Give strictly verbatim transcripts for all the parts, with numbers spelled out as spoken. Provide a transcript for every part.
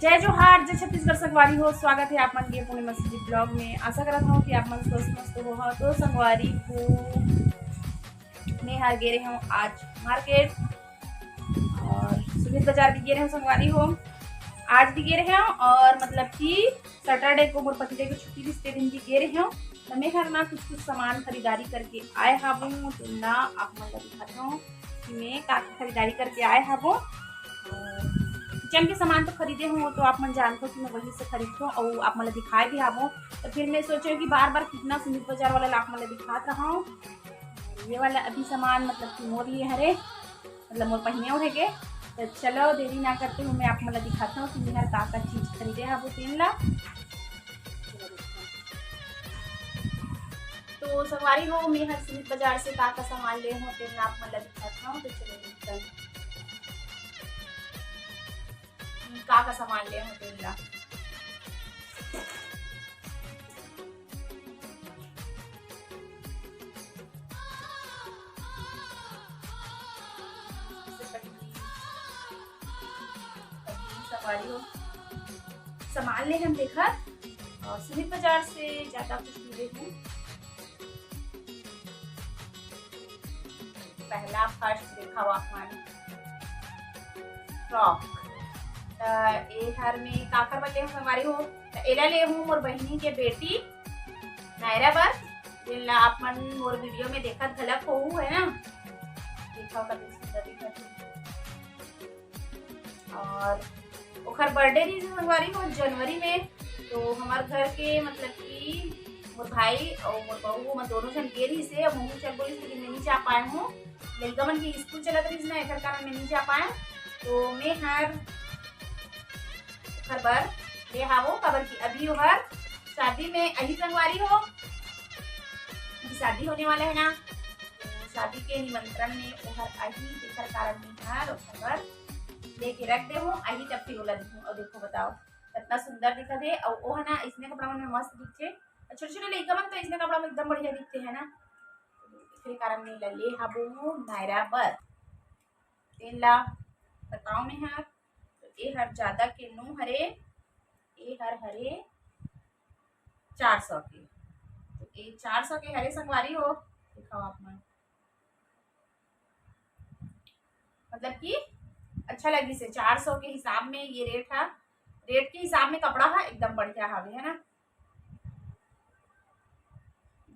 जय जोहार, जय छत्तीसगढ़ संगवारी हो, स्वागत है आप मन के पूर्णिमा सिटी ब्लॉग में। आशा करत हूँ कि आप मन स्वस्थ मस्त हो। हाँ, तो संगवारी हो, मैं हर गे रहे हूँ आज मार्केट और सुमित बाजार भी गे रहे हूँ संगवारी हो, आज भी गे रहे हूँ। और मतलब कि सैटरडे को मोर पतिदेव की छुट्टी रिहिस, ते दिन भी गे रहे हूँ। तो मैं हर ना कुछ कुछ सामान खरीदारी करके आए हाबो, तो ना आप मन ला दिखाता हूँ कि मैं का खरीदारी करके आए हाबो। किचन के सामान तो खरीदे हूँ, तो आप मन जानते हो कि मैं वहीं से खरीदती हूँ और आप मन ला दिखाए भी हाबो। तो फिर मैं सोचे कि बार बार कितना सुमित बाजार वाला ला आप मन ला दिखात रहा हूँ। ये वाला अभी सामान मतलब कि मोर लिए हरे, मतलब मोर पहिने ओढ़े के। तो चलो देरी ना करते हुए मैं आप मन ला दिखाता हूँ कि मैं हर का का चीज खरीदे हाबो तेन ला। तो संगवारी हो, मैं हर सुमित बाजार से का का सामान ले हूँ तेन ला आप मन ला दिखाता हूँ। तो चलो देखते हैं कि का का सामान ले हूँ तेन ला। संगवारी हो, सामान ले हम देखा और सुमित बाजार से ज्यादा कुछ नहीं ले हूँ। पहला फर्स्ट देखा हुआ अपन फ्रॉक। त ए हर में काकर बर ले हूँ संगवारी हो, त एला ले हूँ मोर बहिनी के बेटी नायरा बर, जेला आप मन मोर वीडियो में देखत घलक होहू, है ना? देखा कते सुंदर दिखत हे। और ओखर बर्थडे रहिस संगवारी हो जनवरी में, तो हमार घर के मतलब कि मोर भाई और मोर बहू, ओमन दोनों झन गे रहिस हे, अब महूँ चल बोलिस, लेकिन मैं नहीं जा पाए हूँ। लइका मन के स्कूल चलत रहिस ना, एकर कारण मैं नहीं जा पाए। तो मैं हर ओखर बर ले हावो, काबर कि अभी ओहर शादी में अही संगवारी हो, अभी शादी होने वाला है ना, तो शादी के निमंत्रण में ओहर अही, तेकर कारण मैं हर ओखर बर लेके रख दे हूँ, अही तब फिर ओला दूँ। और देखो बताओ कितना सुंदर दिखत हे, और ओह ना इसने कपड़ा मन में मस्त दिखथे, और छोटे छोटे लइका मन तो इसने कपड़ा में एकदम बढ़िया दिखथे है ना, तेकर कारण मैं एला ले हाबो नायरा बर। तेन ला बताओ मैं हर, तो ए हर ज्यादा के नो हरे, ए हर हरे चार सौ के, तो ए चार सौ के हरे संगवारी हो, दिखाओ आप मन। मतलब कि अच्छा लगिस हे, चार सौ के हिसाब में ये रेट हा, रेट के हिसाब में कपड़ा हा एकदम बढ़िया हावे, है ना।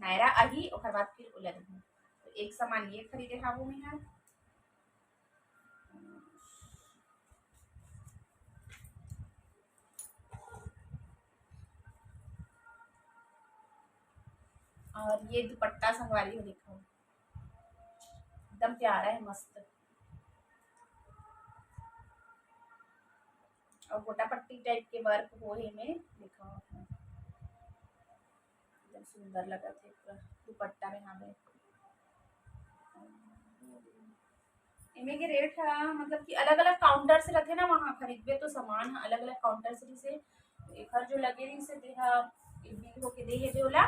नायरा अही, ओकर बाद फिर ओला दूँ। तो एक सामान ये खरीदे हाबो मैं हा। और ये दुपट्टा संगवारी हो, देखो एकदम प्यारा है, मस्त। और गोटा पट्टी टाइप के वर्क हो हे में, देखो एकदम सुंदर लगत हे पूरा दुपट्टा में। हाँ, एमे के रेट ह मतलब कि अलग-अलग काउंटर से रथे ना, वहाँ खरीदबे तो सामान ह अलग-अलग काउंटर से रहिसे। एखर जो लगे रहिसे तेहा एक बिल होके दे हेबे ओला,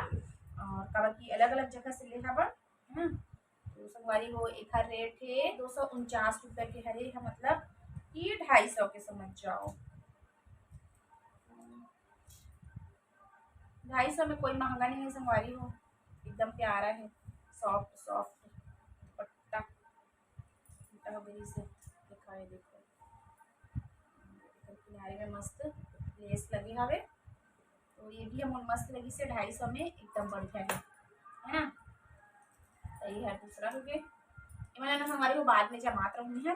और काबर कि अलग-अलग जगह से ले हवन, है ना। तो संगवारी हो, एखर रेट हे दो सौ उनचास रुपया के हरे ह, मतलब कि ढाई सौ के समझ जाओ। ढाई सौ में कोई महंगा नहीं है संगवारी हो, एकदम प्यारा है, सॉफ्ट सॉफ्ट दुपट्टा। टूटा हो गई से दिखाए, देखो एकर किनारे में मस्त लेस लगे हवे, तो ये भी हमन मस्त लगी से ढाई सौ में एकदम बढ़िया है, है ना। तो ये है दूसरा हो गए, ये मैंने हमारे को बाद में जमात रहूंगी है।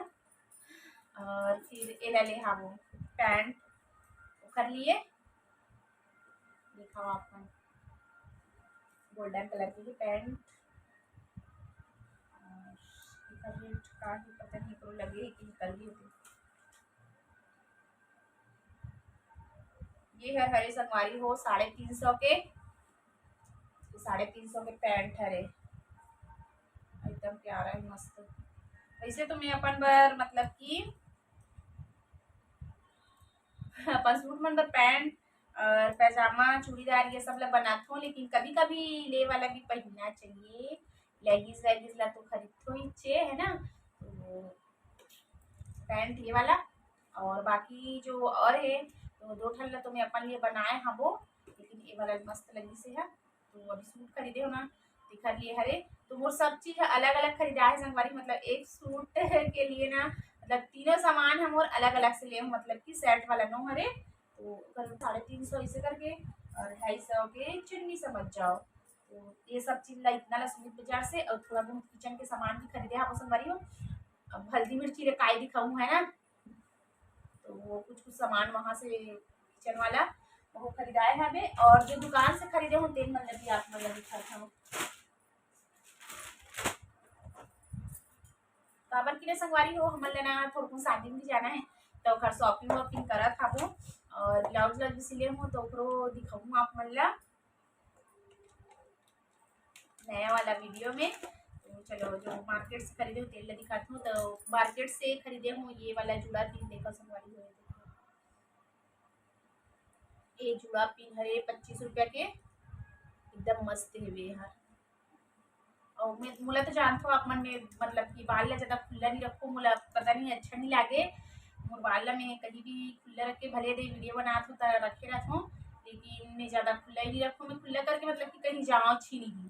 और फिर एला ले हाबो पैंट ओकर लिए, दिखाओ आप मन, गोल्डन कलर के ही पैंट। और एकर रेट का ही पता नहीं, एकरो लगे है कि निकल गई होती। ये हर हरे संगवारी हो साढ़े तीन सौ के, साढ़े तीन सौ के पैंट हरे, एकदम प्यारा है, मस्त। वैसे तो मैं अपन बर मतलब कि अपन सूट मन बर पैंट और पैजामा, चूड़ीदार ये सब ला बनाथों, लेकिन कभी-कभी ले वाला भी पहिनना चाहिए। लेगिंग्स वेगिंग्स ला तो खरीदथों ही चे, है ना? तो पैंट ये वाला, और बाकी जो और हे, तो दो ठन ला तो मैं अपन लिए बनाए हबो, लेकिन ये वाला मस्त लगिस हे। तो अभी सूट खरीदे हो ना, दिखा लिए हरे। तो मोर सब चीज अलग-अलग खरीदाए हे संगवारी, मतलब एक सूट के लिए ना, मतलब तीनों सामान हम मोर अलग-अलग से ले हूँ, मतलब कि सेट वाला नो हरे। तो ओकर साढ़े तीन सौ ऐसे करके और ढाई सौ के चुन्नी समझ जाओ। तो ये सब चीज ला इतना ला सूट बाजार से और थोड़ा बहुत किचन के सामान भी खरीदे हबो संगवारी हो। अब हल्दी मिर्ची रे काई दिखाऊँ है ना, तो वो कुछ कुछ सामान वहाँ से किचन वाला वो खरीदाए हबे और जो दुकान से खरीदे हूँ तेन मन ला भी आप मन ला दिखात हूँ। काबर कि ना संगवारी हो, हमन ला ना थोड़कुन शादी में भी जाना है, तो ओखर shopping वॉपिंग करत हबो और ब्लाउज व्लाउज भी सिले हूँ, तो ओकरो दिखाऊँ आप मन ला नया वाला वीडियो में। तो चलो, जो मार्केट से खरीदे हूँ तेन ला दिखात हूँ। तो मार्केट से खरीदे हूँ ये वाला जूड़ा पिन, देखो संगवारी हो, ये जूड़ा पिन हरे पच्चीस रुपया के, एकदम मस्त हेवे हर। और मैं, मोला तो जानथो आप मन में, मतलब कि बाल ला ज्यादा खुल्ला नहीं रखो, मोला पता नहीं अच्छा नहीं लागे। मोर बाल ला मैं कहीं भी खुल्ला रख के, भले दे वीडियो बनात हो त रखे रहथो, लेकिन मैं ज्यादा खुल्ला ही नहीं रखो। मैं खुल्ला करके मतलब कि कहीं जाओ छी नहीं,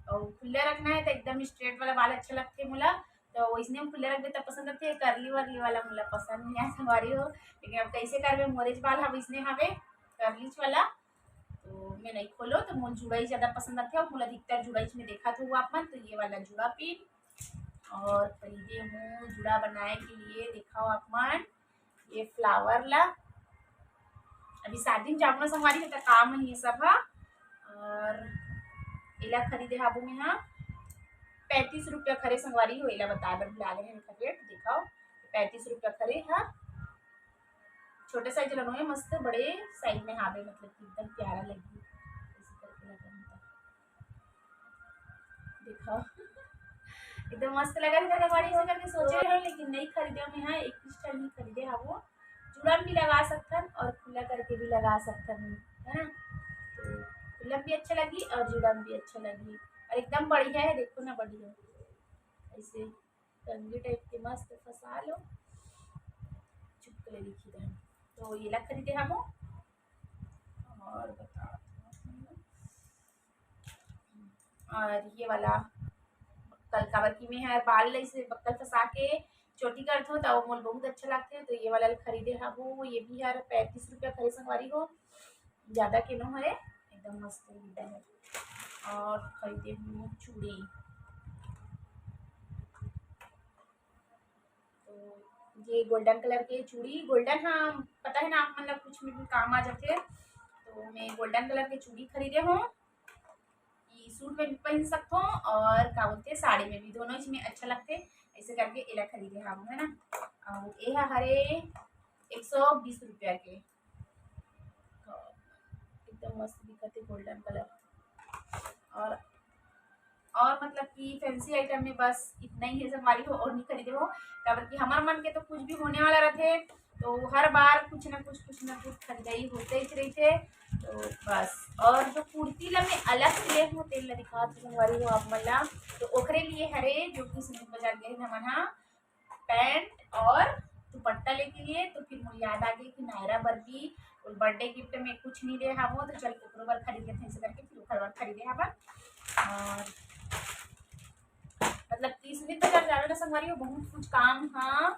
और खुल्ला रखना है तो एकदम स्ट्रेट वाला बाल अच्छा लगथे मोला। तो वैसने में खुल्ला रखबे तब पसंद आथे, करली वरली वाला मोला पसंद नहीं आए संगवारी हो। लेकिन अब कैसे करबे, मोरेज बाल हवे, इसने हवे करलीच वाला, तो मैं नहीं खोलो, तो मोला जुड़ाई ज्यादा पसंद आथे और मोला अधिकतर जुड़ाई में देखा था वो आप मन, तो ये वाला जुड़ा पिन और खरीदे हूँ जुड़ा बनाए के लिए। दिखाओ आप मन ये फ्लावर ला, अभी शादी में जाबो ना संगवारी हो, तो काम है ये सब हा। और एला खरीदे हाबू में हा पैंतीस रुपया खरे संगवारी हो, एला बताए बर भुला गए हैं, रेट दिखाओ, पैंतीस रुपया खरे हा। छोटे साइज ला नोहे, मस्त बड़े साइज में हावे, मतलब कि एकदम प्यारा लगी। ऐसे करके लगा था। देखो, एकदम मस्त लगा था, बड़ी से करके सोचे रहे हो, लेकिन नहीं खरीदे में है, एक पिस्टल नहीं खरीदे हा वो। जुड़ा भी लगा सकथन और खुला करके भी लगा सकथन, है ना? तो खुला भी अच्छा लगी और जुड़ा भी अच्छा लगी और एकदम बढ़िया है। देखो ना, बढ़िया ऐसे कंघी टाइप के मस्त फंसा लो, चुपकले लिखी रहे। तो ये ला खरीदे हम। और बता, और ये वाला बक्कल, काबर कि मैं हर बाल ला इसे बक्कल फंसा के चोटी करथो, तो मोल बहुत अच्छा लगथे। तो ये वाला खरीदे हबो, ये भी हर पैंतीस रुपया खरीद संगवारी हो, ज्यादा के नो हरे, एकदम मस्त एकदम है। और खरीदे हूँ चूड़ी, तो ये गोल्डन कलर के चूड़ी, गोल्डन, हाँ, पता है ना, आप मन ला कुछ में भी काम आ जाथे। तो मैं गोल्डन कलर के चूड़ी खरीदे हूँ, ये सूट में भी पहन सकथो और का बोलथे, साड़ी में भी, दोनों चीज में अच्छा लगथे। ऐसे करके एला खरीदे हम, है ना। और ये हरे एक सौ बीस रुपया के, एकदम मस्त दिखत है, गोल्डन कलर। और और मतलब कि फैंसी आइटम में बस इतना ही है संगवारी हो, और नहीं खरीदे हो, काबर कि हमार मन के तो कुछ भी होने वाला रहथे, तो हर बार कुछ ना कुछ, कुछ ना कुछ खरीदाई होते ही रहथे। तो बस, और जो कुर्ती ला मैं अलग से ले हूँ, तेल ला दिखात हूँ संगवारी हो आप मन ला। तो ओकरे लिए हरे, जो कि सूरज बाजार गए हमन हा पैंट और दुपट्टा लेके लिए, तो फिर मुझे याद आ गई कि नायरा बर भी बर्थडे गिफ्ट में कुछ नहीं दे हवो, तो चल ओकरो बर खरीद लेते हैं, ऐसे करके फिर ओकर बर खरीदे हवन। और मतलब तीस दिन तो चल जावे ना संगवारी हो, बहुत कुछ काम, हाँ,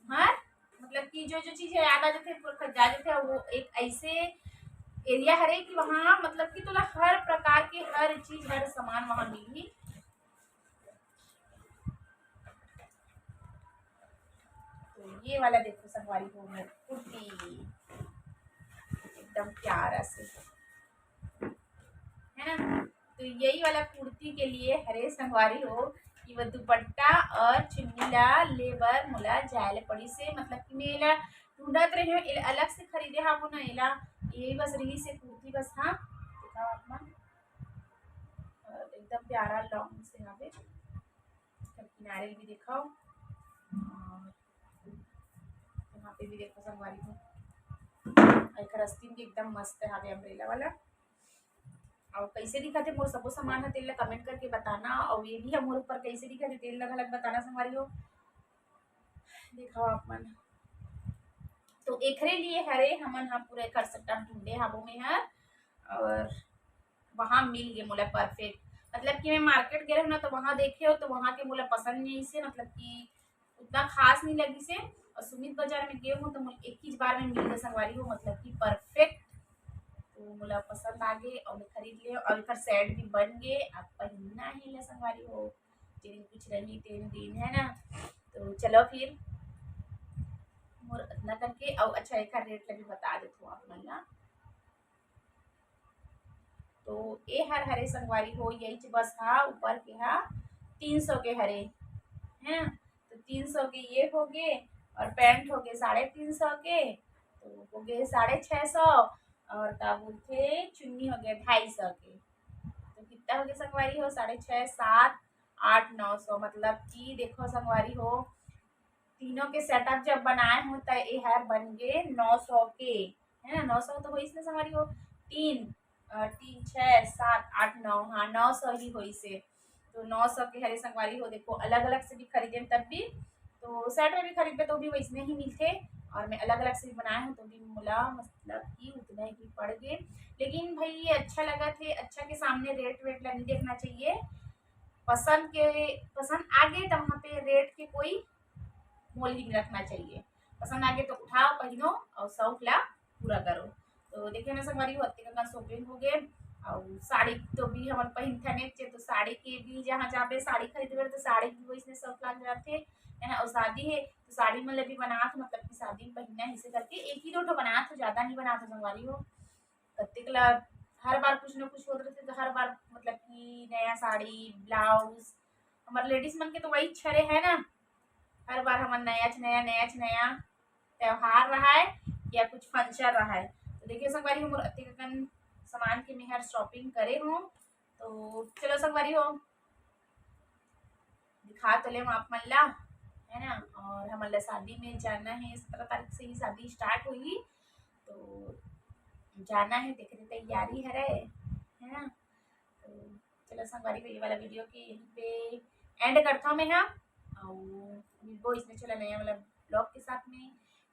हर मतलब कि जो जो चीज है याद आ जाते हैं, पूरा खरीदा जाते हैं। वो एक ऐसे एरिया हरे कि वहाँ मतलब कि तोला हर प्रकार के हर चीज, हर सामान वहाँ मिली। तो ये वाला देखो संगवारी हो, मोर कुर्ती एकदम प्यारा से, है ना। तो यही वाला कुर्ती के लिए हरे संगवारी हो कि वो दुपट्टा और चुन्नी ला ले बर मोला जाए ले पड़ी से, मतलब कि मैं एला ढूंढत रही हूँ, एला अलग से खरीदे हाबो ना, एला यही बस रही से कुर्ती बस। हाँ, देखा आप मन, और एकदम प्यारा लॉन्ग से हावे, सब किनारे भी दिखाओ, और यहाँ पे भी देखो संगवारी हो, एकर आस्तीन भी एकदम मस्त हावे अम्ब्रेला वाला। और कैसे दिखत है मोर सबो सामान है, तेल ला कमेंट करके बताना, और ये भी है मोर ऊपर कैसे दिखत है, तेल ला घलक बताना संगवारी हो। दिखाओ आप मन, तो एकरे लिए हरे हमन ह पूरा एकर setup ढूंढे हाबो में हर, और वहाँ मिल गे मोला perfect। मतलब कि मैं market गे रहूँ ना, तो वहाँ देखे हो, तो वहाँ के मोला पसंद नहीं से, मतलब कि उतना खास नहीं लगी से। और सुमित बाजार में गे हूँ, तो मोला एक ही बार में मिल गे संगवारी हो, मतलब कि perfect। तो मोला पसंद आ गे और मैं खरीद ले, और एकर set भी बन गे। अब पहनना ही ले संगवारी हो, जिन कुछ रही तेन दिन, है ना। तो चलो फिर मोर अतना करके, और अच्छा, एकर rate ला भी बता देथो आप मन ला। तो ए हर हरे संगवारी हो, यही बस हा ऊपर के हा तीन सौ के हरे, है ना। तो तीन सौ के ये हो गे, और pant हो गे साढ़े तीन सौ के, तो हो गे साढ़े छः सौ, और का बोलथे, चुन्नी हो गे ढाई सौ के। तो कितना हो गे संगवारी हो? साढ़े छः, सात, आठ, नौ सौ। मतलब कि देखो संगवारी हो, तीनों के setup जब बनाए हो, त ए हर बन गे नौ सौ के, है ना। नौ सौ तो होइस ना संगवारी हो, तीन, अ, तीन, छः, सात, आठ, नौ, हाँ, नौ सौ ही होइस हे। तो नौ सौ के हरे संगवारी हो, देखो, अलग-अलग से भी खरीदेन तब भी, तो set में भी खरीदबे तो भी वैसने ही मिलथे, और मैं अलग-अलग से भी बनाए हूँ तो भी मोला मतलब कि उतना ही पड़ गे। लेकिन भाई, ये अच्छा लगत हे, अच्छा के सामने rate वेट ला नहीं देखना चाहिए। पसंद के, पसंद आ गे तो वहाँ पे rate के कोई मोल नहीं रखना चाहिए। पसंद आ गे तो उठाओ, पहनो और शौक ला पूरा करो। तो देखिए ना संगवारी हो, अतेक अकन shopping हो गे। और साड़ी तो भी हमन पहिनथन एक चे, तो साड़ी के भी जहाँ जाबे साड़ी खरीदबे तो साड़ी भी वैसने शौक लाग जाथे, है ना। और शादी है तो साड़ी मन ला भी बनात हो, मतलब कि शादी में पहिनना है इसे करके एक ही दो ठो बनात हो, ज्यादा नहीं बनात हो संगवारी हो। कतेक ला हर बार कुछ ना कुछ होत रहिथे, तो हर बार मतलब कि नया साड़ी, blouse, हमर ladies मन के तो वही छरे है ना, हर बार हमन नया च नया, नया च नया त्योहार रहाय या कुछ function रहाय। तो देखिए संगवारी हो, मोर अतेक अकन सामान के मेहर shopping करे हूँ। तो चलो संगवारी हो, दिखा तो लेम आप मन ला, है ना। और हमन ला शादी में जाना है, सत्रह तारीख से ही शादी start होही, तो जाना है, तेकरे तैयारी हरे, है ना। तो चलो संगवारी हो, ये वाला video के यहीं पे end करता हूँ मैं, हाँ। और मिलबो इसने चला नया वाला vlog के साथ में।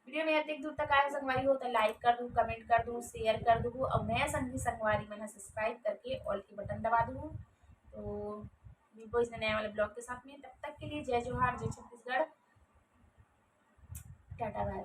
Video में अतेक दूर तक आए संगवारी हो तो like कर दू, comment कर दू, share कर दू, और नया संगी संगवारी मन subscribe करके all के button दबा दू। तो मिलबो इसने नया वाला vlog के साथ में, तब तक के लिए जय जोहार, जय छत्तीसगढ़, टाटा, bye bye।